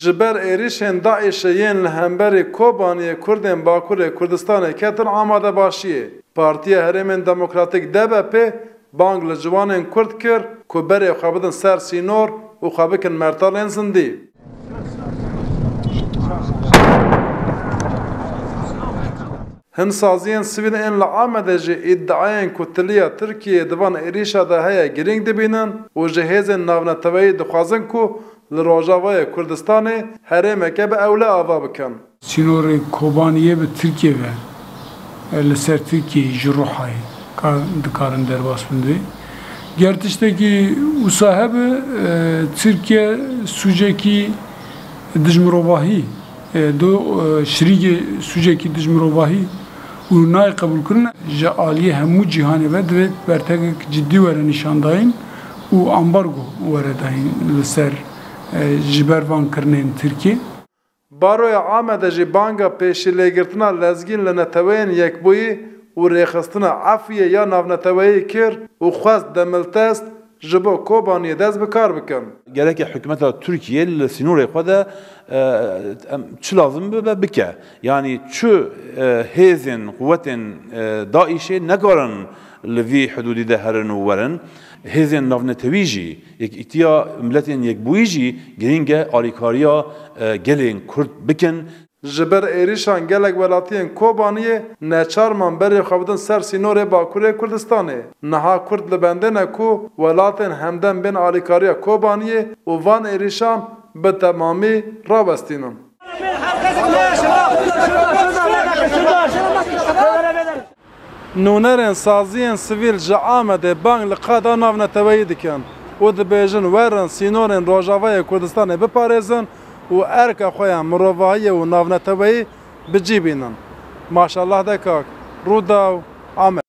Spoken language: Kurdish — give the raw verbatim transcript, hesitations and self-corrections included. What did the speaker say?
Ji ber êrîşên DAIŞê yên li hemberî Kobaniyê Kurdên Bakurê Kurdistanê ketin amadebaşiyê. Partiya Herêmên Demokratîk, D B P, bang li ciwanên Kurd kir ku berê xwe bidin ser sînor û xwe bikin mertalên zindî. Hin saziyên sivîl ên li Amedê jî îdiayên ku tiliya Tirkiyeyê di van êrîşa de heye girîng dibînin û ji hêzên navneteweyî dixwazin ku li Rojavayê Kurdistanê herêmeke bi ewle ava bikin. Sînorê Kobaniyê bi Tirkiye ve, e, li ser Tirkiyeyê ji Ruhayê ka-, dikarin derbas bin divê. Ger tiştekî wisa hebe, e, Tirkiye sûcekî dijmirovahî, e, do, e, şirîgê sûcekî dijmirovahî û nayê qebûlkirin, ji aliyê hemû cîhanê ve divê bertekek cidî were nîşandayîn û ambargo were dayîn li ser, e, ji ber van kirinên Tirkiyê. Baroya Amedê jî banga pêşîlêgirtina lezgîn li Neteweyên Yekbûyî û rêxistina efûyê ya navneteweyî kir û xwest demiltest ji bo Kobaniyê dest bi kar bikin. Gereke hikûmeta Tirkiyê li sînorê xwe de, e, em, çi lazim bibe bike. Yanî çi, e, hêzên quwetên, e, DAIŞê nekarin li vî hidûdî de herin û werin. Hêzên navnetewî jî, Yekîtiya Miletên Yekbûyî jî girîng e alîkariya, e, gelên Kurd bikin. Ji ber êrîşan gelek welatiyên Kobaniyê neçar man berê xwe bidin ser sînorê Bakurê Kurdistanê. Niha Kurd li bendê ne ku welatên hemdem bên alîkariya Kobaniyê û van êrîşan bi temamî rawestînin. Nûnerên saziyên sivîl ji Amedê bang li qada navneteweyî dikin û dibêjin, werin sînorên Rojavayê Kurdistanê biparêzin û erka xwe ya mirovahiyê û navneteweyî bi cî bînin. Maşallah Dekak, Rûdaw, Amed.